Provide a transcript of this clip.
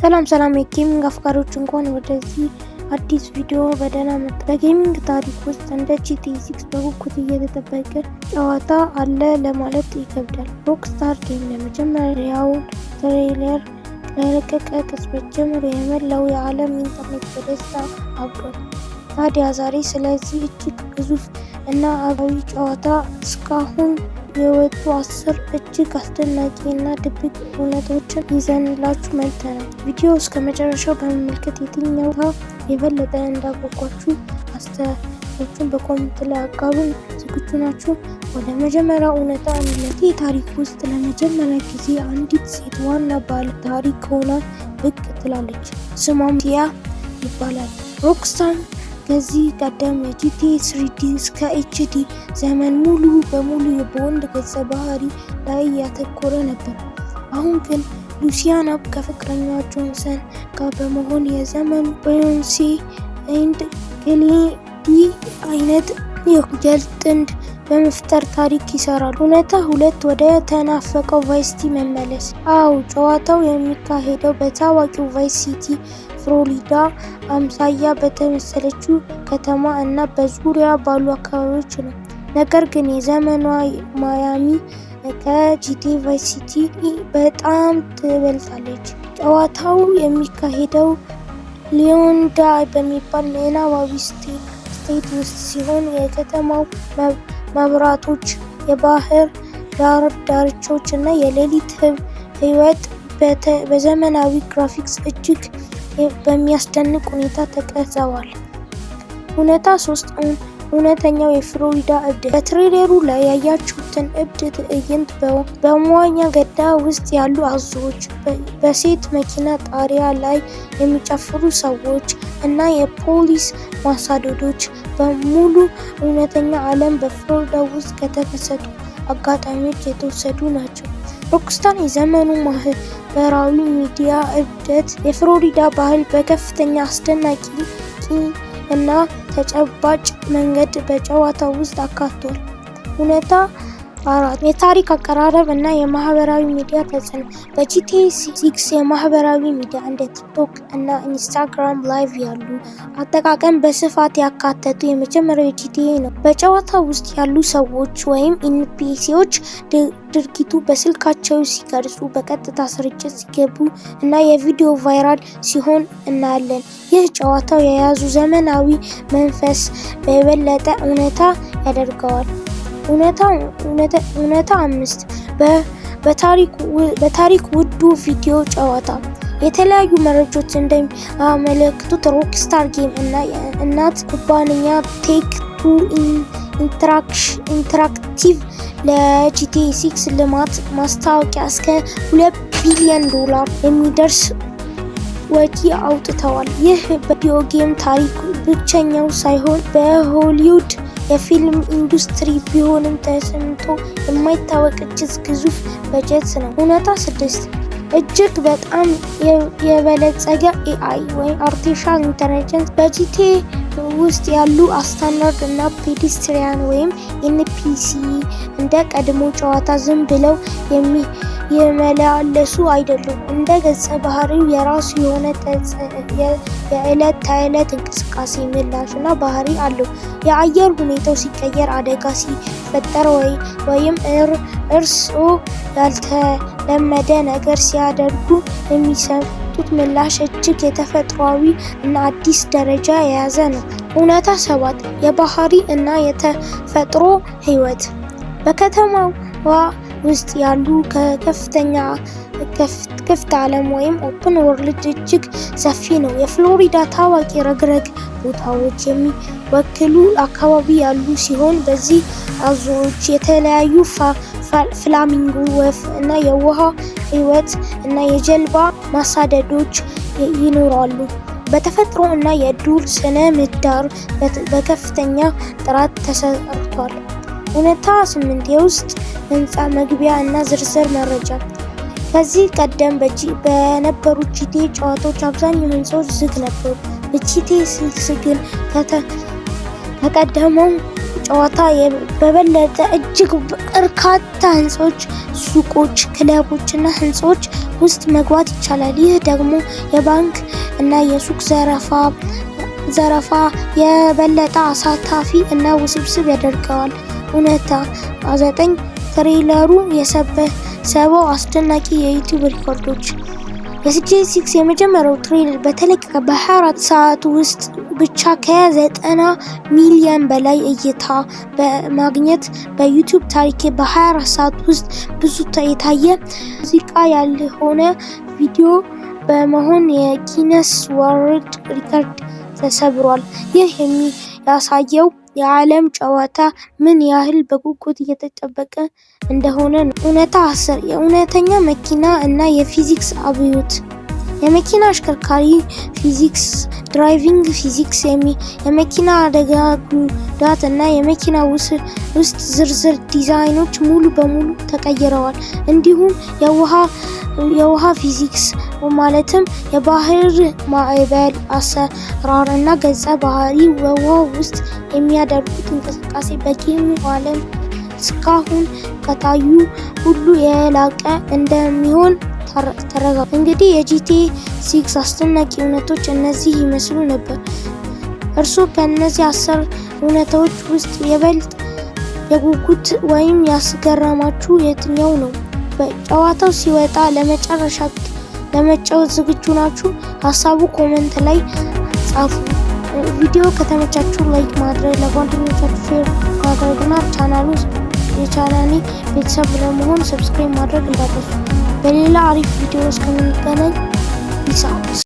ሰላም ሰላም የ gaming አፍቃሪዎች፣ እንኳን ወደዚህ አዲስ ቪዲዮ በደህና መጡ። በ gaming ታሪክ ውስጥ እንደ GTA 6 በጉጉት እየተጠበቀ ጨዋታ አለ ለማለት ይከብዳል። Rockstar Game የመጀመሪያውን trailer ከለቀቀ ቅጽበት ጀምሮ የመላው የዓለም ኢንተርኔት በደስታ አብዷል። ታዲያ ዛሬ ስለዚህ እጅግ ግዙፍ እና አጓጊ ጨዋታ እስካሁን የወጡ 10 እጅግ አስደናቂ እና ድብቅ እውነታዎችን ይዘንላችሁ መጥተናል። ቪዲዮ እስከ መጨረሻው በመመልከት የትኛው የበለጠ እንዳጓጓችሁ አስተያየታችሁን በ comment ላይ አጋሩን። ዝግጁ ናችሁ? ወደ መጀመሪያው እውነታ እንለፍ። ይህ ታሪክ ውስጥ ለመጀመሪያ ጊዜ አንዲት ሴት ዋና ባለ ታሪክ ሆና ብቅ ትላለች። ስሟም ሉሲያ ይባላል። Rockstar ከዚህ ቀደም የ GTA 3D እስከ HD ዘመን ሙሉ በሙሉ በወንድ ገጸ ባህሪ ላይ ያተኮረ ነበር። አሁን ግን ሉሲያና ከፍቅረኛዋ ጆንሰን ጋር በመሆን የዘመኑ Bonnie and Clyde አይነት የወንጀል ጥንድ በመፍጠር ታሪክ ይሰራሉ። እውነታ 2፦ ወደ ተናፈቀው Vice City መመለስ። አዎ፣ ጨዋታው የሚካሄደው በታዋቂው Vice City፣ ፍሎሪዳ አምሳያ በተመሰለችው ከተማ እና በዙሪያዋ ባሉ አካባቢዎች ነው። ነገር ግን የዘመኗ ማያሚ ከ GTA Vice City በጣም ትበልጣለች። ጨዋታው የሚካሄደው ሊዮኒዳ በሚባል ምናባዊ state ውስጥ ሲሆን፣ የከተማው መብራቶች፣ የባህር ዳር ዳርቻዎች እና የሌሊት ሕይወት በዘመናዊ ግራፊክስ እጅግ በሚያስደንቅ ሁኔታ ተቀርጸዋል። እውነታ 3፦ እውነተኛው የፍሎሪዳ እብደት። በ trailer ኡ ላይ ያያችሁትን እብድ ትዕይንት፣ በመዋኛ ገንዳ ውስጥ ያሉ አዞዎች፣ በሴት መኪና ጣሪያ ላይ የሚጨፍሩ ሰዎች እና የፖሊስ ማሳደዶች በሙሉ እውነተኛ ዓለም በፍሎሪዳ ውስጥ ከተከሰቱ አጋጣሚዎች የተወሰዱ ናቸው። Rockstar የዘመኑ ማህበራዊ ሚዲያ እብደት የፍሎሪዳ ባህል በከፍተኛ አስደናቂ እና ተጨባጭ መንገድ በጨዋታው ውስጥ አካቷል። እውነታ 4፦ የታሪክ አቀራረብ እና የማህበራዊ ሚዲያ ተጽዕኖ። በ GTA 6 የማህበራዊ ሚዲያ እንደ TikTok እና Instagram Live ያሉ አጠቃቀም በስፋት ያካተቱ የመጀመሪያው GTA ነው። በጨዋታው ውስጥ ያሉ ሰዎች ወይም NPC ዎች ድርጊቱ በስልካቸው ሲቀርጹ፣ በቀጥታ ስርጭት ሲገቡ እና የቪዲዮ viral ሲሆን እናያለን። ይህ ጨዋታው የያዙ ዘመናዊ መንፈስ በየበለጠ እውነታ ያደርገዋል። እውነታ 5፦ በታሪክ ውዱ ቪዲዮ ጨዋታ። የተለያዩ መረጃዎች እንደሚያመለክቱት Rockstar Game እና የእናት ኩባንያ Take-Two Interactive ለ GTA 6 ልማት ማስታወቂያ እስከ 2 ቢሊዮን ዶላር የሚደርስ ወጪ አውጥተዋል። ይህ በ video game ታሪክ ብቸኛው ሳይሆን በሆሊውድ የፊልም ኢንዱስትሪ ቢሆንም ተሰምቶ የማይታወቅ እጅግ ግዙፍ በጀት ነው። እውነታ 6፦ እጅግ በጣም የበለጸገ AI (Artificial Intelligence)። በ GTA ውስጥ ያሉ አስተናጋጅ እና pedestrian ወይም NPC እንደ ቀድሞ ጨዋታ ዝም ብለው የሚመላለሱ አይደሉም። እንደ ገጸ ባህሪው የራሱ የሆነ የዕለት ተዕለት እንቅስቃሴ፣ ምላሽ እና ባህሪ አለው። የአየር ሁኔታው ሲቀየር፣ አደጋ ሲፈጠር ወይም እርስዎ ያልተለመደ ነገር ሲያደርጉ የሚሰጡት ምላሽ እጅግ የተፈጥሯዊ እና አዲስ ደረጃ የያዘ ነው። እውነታ 7፦ የባህሪ እና የተፈጥሮ ሕይወት። በከተማዋ ውስጥ ያሉ ከፍተኛ ክፍት ዓለም ወይም open world እጅግ ሰፊ ነው። የፍሎሪዳ ታዋቂ ረግረግ ቦታዎች የሚወክሉ አካባቢ ያሉ ሲሆን፣ በዚህ አዞዎች፣ የተለያዩ ፍላሚንጎ ወፍ እና የውሃ ሕይወት እና የጀልባ ማሳደዶች ይኖራሉ። በተፈጥሮ እና የዱር ስነ ምህዳር በከፍተኛ ጥራት ተሰርቷል። እውነታ 8፦ የውስጥ ህንፃ መግቢያ እና ዝርዝር መረጃ። ከዚህ ቀደም በነበሩት GTA ጨዋታዎች አብዛኛው ህንፃዎች ዝግ ነበሩ። በ GTA 6 ግን ከቀደመው ጨዋታ በበለጠ እጅግ በርካታ ህንፃዎች፣ ሱቆች፣ ክለቦች እና ህንፃዎች ውስጥ መግባት ይቻላል። ይህ ደግሞ የባንክ እና የሱቅ ዘረፋ የበለጠ አሳታፊ እና ውስብስብ ያደርገዋል። እውነታ 9፣ trailer ኡ የሰበሰበው አስደናቂ የ YouTube ሪኮርዶች። የ GTA 6 የመጀመሪያው trailer በተለቀቀ በ24 ሰዓት ውስጥ ብቻ ከ90 ሚሊዮን በላይ እይታ በማግኘት በ YouTube ታሪክ በ24 ሰዓት ውስጥ ብዙ የታየ ሙዚቃ ያልሆነ ቪዲዮ በመሆን የ Guinness World Record ተሰብሯል። ይህ የሚያሳየው የዓለም ጨዋታ ምን ያህል በጉጉት እየተጠበቀ እንደሆነ ነው። እውነታ 10፣ የእውነተኛ መኪና እና የፊዚክስ አብዮት። የመኪና አሽከርካሪ ፊዚክስ driving physics፣ የመኪና አደጋ ጉዳት እና የመኪና ውስጥ ዝርዝር ዲዛይኖች ሙሉ በሙሉ ተቀይረዋል። እንዲሁም የውሃ ፊዚክስ ማለትም የባህር ማዕበል አሰራር እና ገጸ ባህሪ በውሃ ውስጥ የሚያደርጉት እንቅስቃሴ በ game ዓለም እስካሁን ከታዩ ሁሉ የላቀ እንደሚሆን ተረጋግጧል። እንግዲህ የ GTA 6 አስደናቂ እውነቶች እነዚህ ይመስሉ ነበር። እርስዎ ከእነዚህ 10 እውነታዎች ውስጥ የበለጠ የጉጉት ወይም ያስገረማችሁ የትኛው ነው? ጨዋታው ሲወጣ ለመጨረሻ ለመጫወት ዝግጁ ናችሁ? ሀሳቡ comment ላይ ጻፉ። ቪዲዮ ከተመቻችሁ like ማድረግ፣ ለጓደኞቻችሁ share ማድረግና የቻናሌ ቤተሰብ ለመሆን subscribe ማድረግ እንዳትረሱ። በሌላ አሪፍ ቪዲዮ እስከምንገናኝ peace out።